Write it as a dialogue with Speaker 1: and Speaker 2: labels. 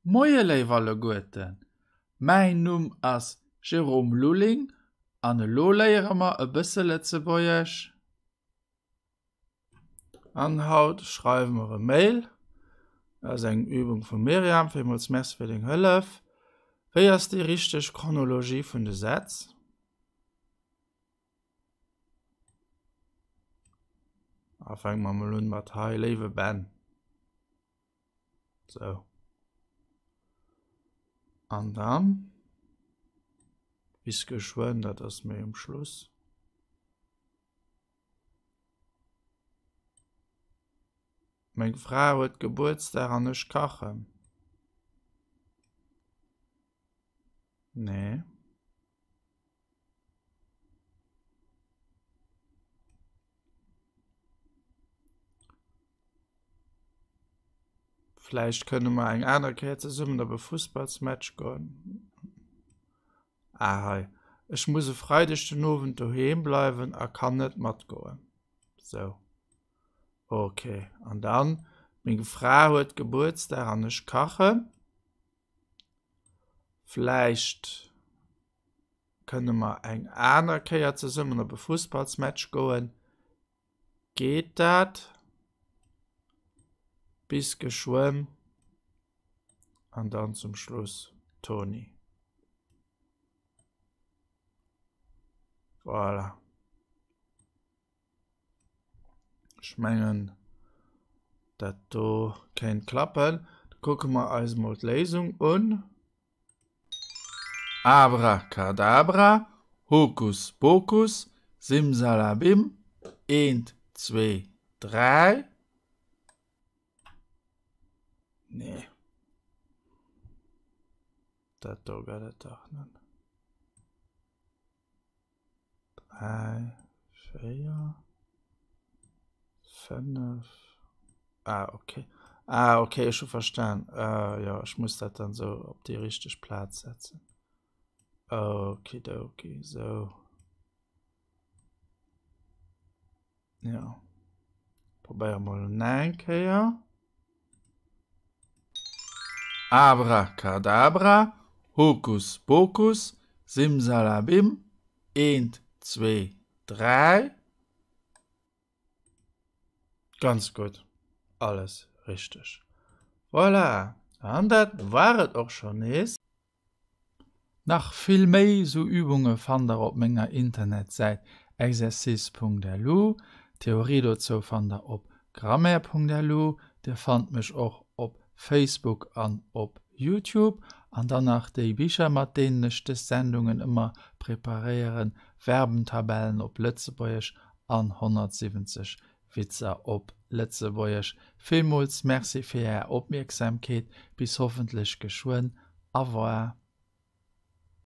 Speaker 1: Moie léif alleguerten, mäin Numm ass Jérôme Lulling an elo léiere mer e bësse Lëtzebuergesch. An haut schreiwe mer e Mail. Dat ass eng Übung vum Myriam. Villmools Merci fir deng Hëllef. Wéi ass déi richteg Chronologie vun de Sätz? A fänke mer mol un mat hei, Léiwe Ben. Sou. An dann bis geschwënn, dat ass méi um Schluss. Meng Fra huet Gebuertsdag an ech kachen. Nee. Vläicht kënne mer eng aner Kéier zesummen op e Fussballsmatch goen. Ah hei, ech muss e Freideg den Owend doheem bleiwen a kann net matgoen. Sou. Ok, an dann, meng Fra huet Gebuertsdag an ech kachen. Vläicht kënne mer eng aner Kéier zesummen op e Fussballsmatch goen. Geet dat? Bis geschwënn an dann zum Schluss Toni. Voilà. Ech mengen, dat do kéint klappen. Da kucke mer eis mol d'Léisung un. Abracadabra, Hokus Pokus, Simsalabim, eent, zwee, dräi. Nee. Dat do gëtt et dach net. 3, 4, 5. Ah, okay. Ah, okay, ech hu verstan. Ah, ja, ech muss dat dann sou op déi richteg Plaz setzen. Okidoki, sou. Ja. Probéiere mol eng Kéier. Abracadabra, Hokus Pokus, Simsalabim, eent, zwee, dräi. Ganz gutt, alles richteg. Voilà, an dat war et och schonn nees. Nach vill méi sou Übunge fannt der op menger Internetsäit exercice.lu. D'Theorie dozou fannt der op grammaire.lu. Dir fannt mech och op Facebook an op Youtube. An dann nach déi Bicher mat deenen ech dës Sendungen ëmmer preparéieren, Verbentabellen op Lëtzebuergesch an 170 Witzer op Lëtzebuergesch. Villmools Merci fir Är Opmierksamkeet. Bis hoffentlech geschwënn. Au revoir.